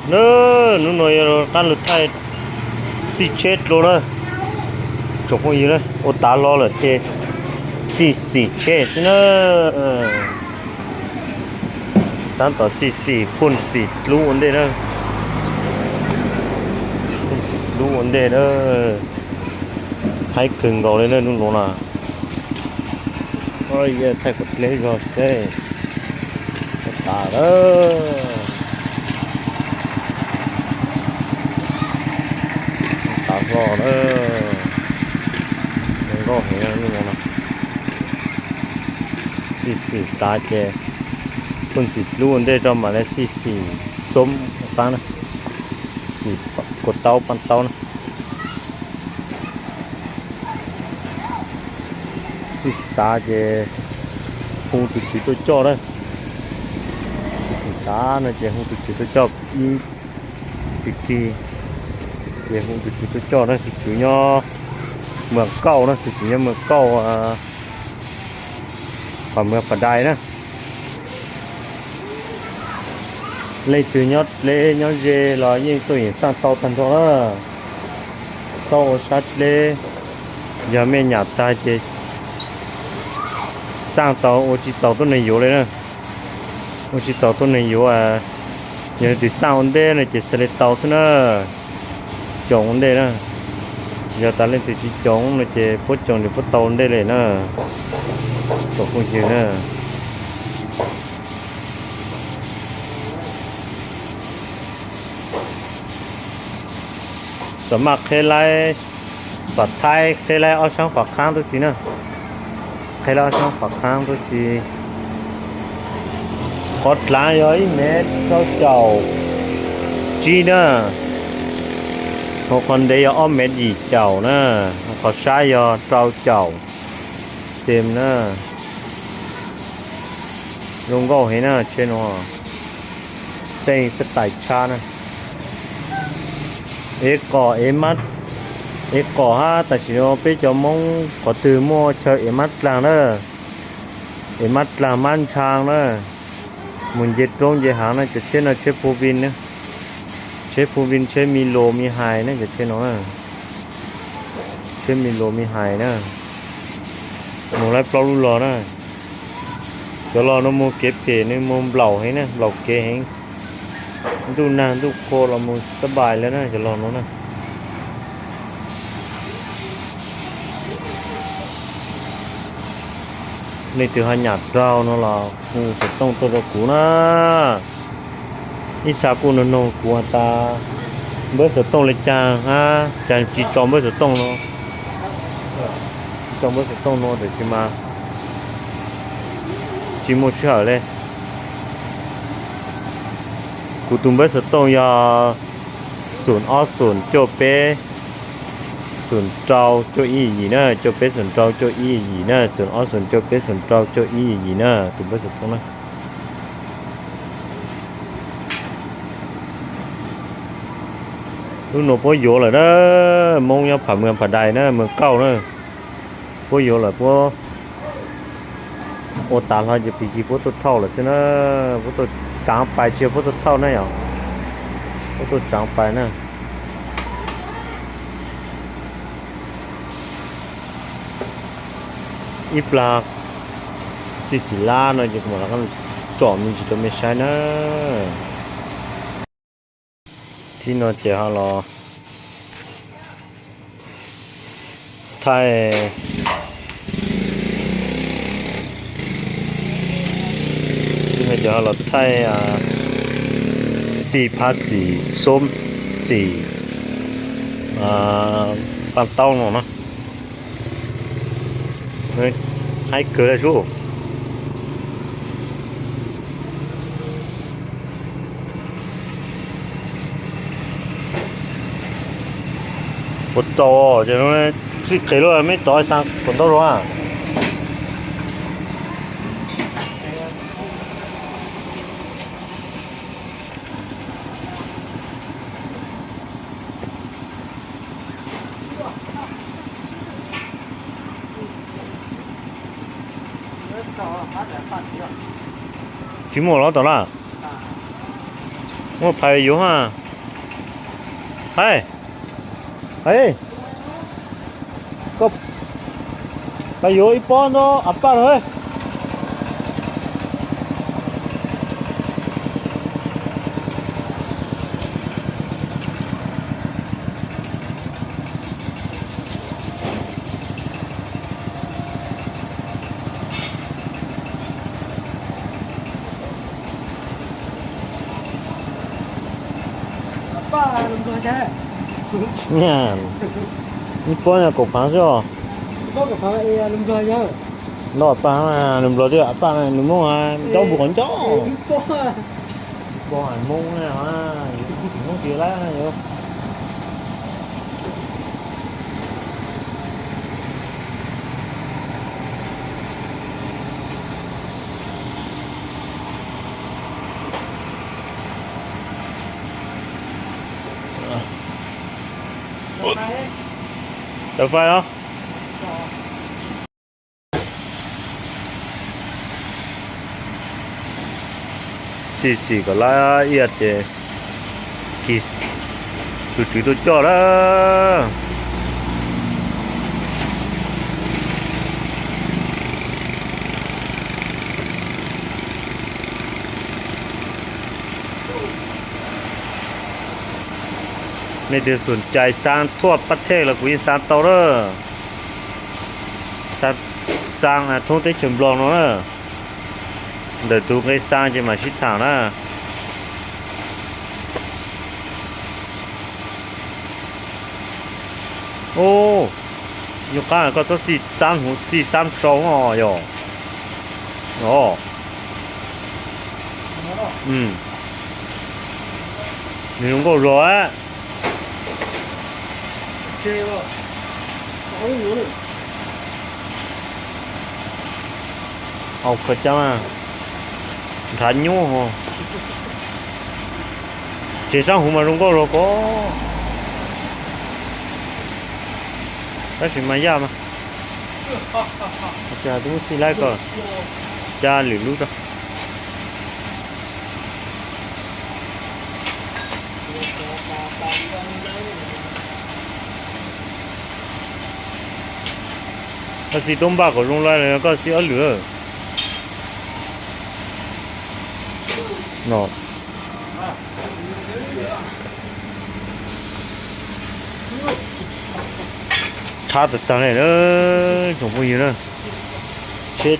Na, hnub no yog qab lug thaij xij tsheb dlua na. Tsoom phooj ywg na, ua tav hlo lawm ces xij xim tsheb xwb na. Tab tom xij xim, phun xim dlub ua ntej na. Phun xim dlub ua ntej na. Haib kawg nkaus li na hnub no na. Thaij kom dleb zog seb. Tav lawm. Tav hlo na. Zoo nkauj heev hnub no na. Xij xim tav ces phun xim dlub ua ntej rau mam li xij xim xoob qaab na. Xim kuas taub paab taub na. Xij xim tav ces hu tus tswv tuaj coj na. Xij xim tav no ces hu tus tswv tuaj coj ib pi ki. Ces hu tus tswv tuaj coj na, tus tswv nyob Muas Kauj na, tus tswv nyob Muas Kauj, Pham Muas Pham Dais na. Leej twg nyob dleb nyob ze los yeej tuaj yeem xaj tau tag nrho na. Txhob ua sab dleb, yog mej nyam tag ces xaj tau ua tsis txaus tuab neeg yuav li na. Ua tsis txaus tuab neeg yuav, yog leej twg xaj ua ntej no ces xws li tau xwb na. Coom ua ntej na. Yog tas leej twg tsis coom no ces puab coom nws puab tau ua ntej li na. Tsoom phooj ywg na. Xav maj qheb laib, xav thaij qheb laib ob sab fam qhaab tub si na. Qheb laib ob sab fam qhaab tub si. Qhov dlaav yog ib mev rau caum tsib na. Hos qhov ntev yog ob mev yim caum na. Hos qhov sab yog rau caum xees na. Zoo nkauj heev na tsheb no. Teej xab tais tshab na. Ev qom, ev qom hab tam sim no peb cov Moob qhov twg muaj chaw ev mab dlaag na, ev mab dlaag mab ntshaa na, mus nce roob nce haav na, cov tsheb no tsheb phu vin na, tsheb phu vin tsheb mi lus mi hais na, cov tsheb no na, tsheb mi lus mi hais na, mus laib plaub lub los na. Cov los no mus kev phem nws mus nplaum heev na, nplaum kev heev. Ntuj nag ntuj qhua los mus xab npais lawm na cov los no na. Leej twg ho nyam raug no los hu xov tooj tuaj rau kuv na. Ib txha kuj noog noog kuv has tas npawb xov tooj li caag hab caag tsis tso npawb xov tooj no. Tsis tso npawb xov tooj no tab sis mas tsis muaj sij hawm li. Kuv tus npawb xov tooj yog xoom ob xoom cuaj peb xoom rau cuaj ib yim na, cuaj peb xoom rau cuaj ib yim na, xoom ob xoom cuaj peb xoom rau cuaj ib yim na, tus npawb xov tooj na. Lub nuav puab yuav lawm na, Moob nyob Pham Muas Pham Dais na, Muas Kauj na. Puab yuav lawm, puab ua tas hlo ces pig kig puab tuaj thauj lawm xwb na. Puab tuaj tsaav pais, tsis yog puab tuaj thauj na yom, puab tuaj tsaav pais na. Ib plag xij xim lab no ces kuv mam tsom me ntsis rau mej saib na. Thib no ces ho los thaij, thib no ces ho los thaij xij phab xim xoob xim paj taub no na. Haib kawg li sub. Puas txaus ces sib qis lub meb tov xaa puas ntaub zoo a. Tsis muaj los tom na. Muaj phais yuav ha. Hais, hais, koj phais yuav ib pob nrog a paj los. Ib pob kaum phaav xwb os. Noj paj, nws nplog thiab a paj nws Moob, ncaub npua qhov ncauj. Npog Moob na, yus tsis Moob tsis laib na yus. Tawm fais os. Xim xim kom lawm ib yam ces kis tus tswv tuaj coj lawm. Nej twg xum cai xaa thuaj pab thej los kuv yeej xaa tau lawm. Xaa thoob teb chaws Nplog no na. Ntawm tus nqe xaa ces mam sib tham na. Ub, nyuaj qab koj txhob xij xab huv xij xab sau no yog. Os, nws zoo nkauj zog. Au, kho cab mas nrhav nyuaj ho. Ces xab huv mas zoo nkauj zog ko. Tab sis mas yaj mas, tus muab xij laib ko, cab lwm lub rau. Koj xij tub npaj kom zoo lawm, koj xij ob lwm no. Tshab tag tag li na, tsoom phooj ywg na. Tsheb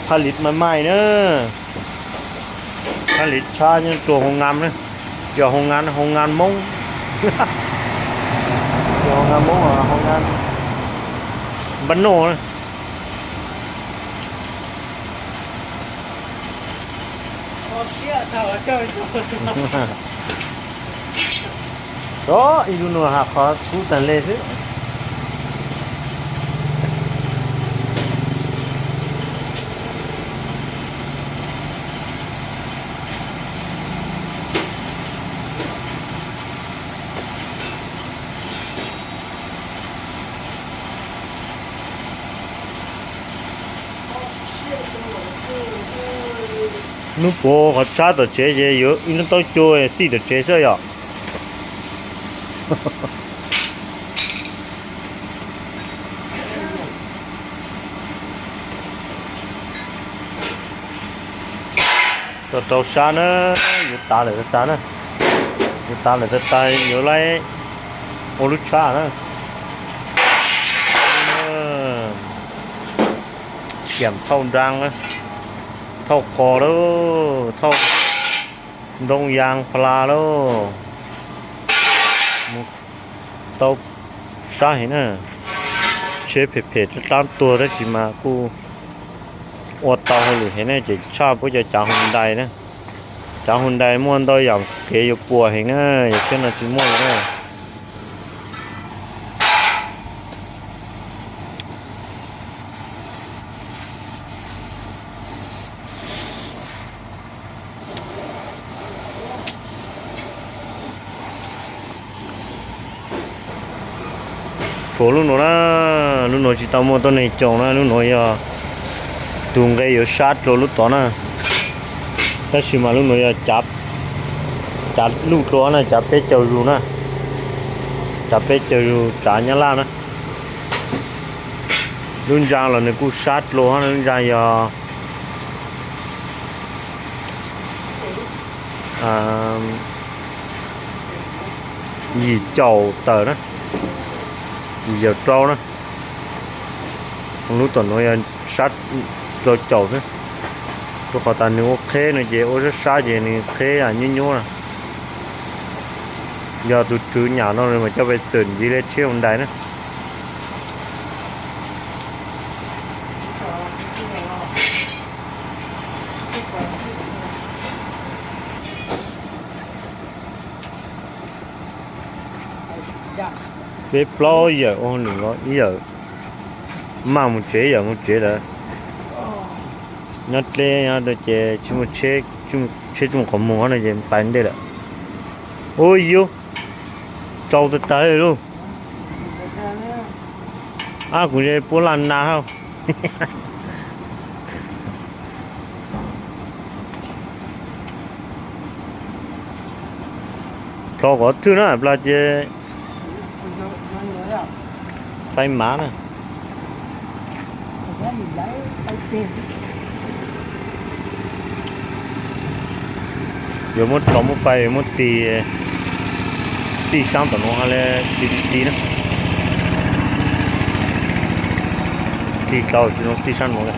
Phaj Lis mai mai na. Phaj Lis tshab nyob rua hoo nga na. Yog hoo nga, hoo nga Moob. Yog hoo nga Moob, hoo nga npab noj na. Ib lub nuav has qhov kub taag le xwb. Hnub puav qhov tshab tom tsev ces yuav ib lub taub cua xij tom tsev xwb yom. Tau rau sab na, yuav tas lawm tag tag na. Yuav tas lawm tag tag yuav laib ua lub tshab na. Xiam thauj nraag, thauj qos lauj, thauj ntoo yaas plas lauj. Mus tau sab heev na. Tsheb phem phem dlaab dlaab tuag tab sis mas kuj ua tau hauj lwm heev na, ces tshaj puab cov cav hu ntais na. Cav hu ntais muaj ntau yam kev yuav puas heev na, yog tsheb no tsis muaj li na. Tshuav lub nuav na, lub nuav tsis tau muaj tuab neeg coob na, lub nuav yog tus nqe yuav sab dlua lub tod na. Tab sis mas lub nuav yog cav Cav luj dlua na, cav peb caug zus na, cav peb caug zus tsav Nyab Laj na. Lub ntsa los nws kuj sab dlua, lub ntsa yog yim caum tawm na, yim caum rau na. Lub tom nuav yog sab rau caum xwb, rau qhov tas nws ua qheb no ces ua sab sab ces nws qheb nyuab nyuab na. Yog tus tswv nyam no mas coj pes xwm ntxiv li tsheb hauv ntais na. Peb plaub yawm ua nws ib yawm, maj mus tsev ib yawm mus tsev lawm. Nyob dleb nyob ces tsis muaj tsheb, tsheb tsis muaj qhov mus no ces pais ntej lawm. Ua yus tsaus tag tag li lauj. Ab, kuv ze puab laj na hauj. Rho kom thwj na, plag ces fais mav na. Yuav muab rho muab fais muab tig xij sab tom no ha le, tig tig tig na. Tig tau tsis zoo xij sab no li.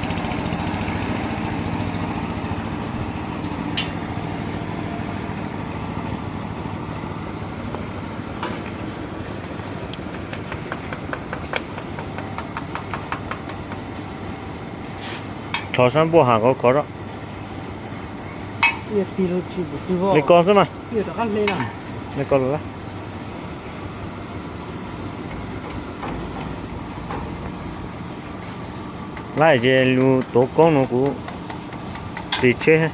Rho sab npuaj has khov khov zog. Li ko xwb mas. Li ko lawm. Lawm ces lug tuav koob no kuv ris tsheb.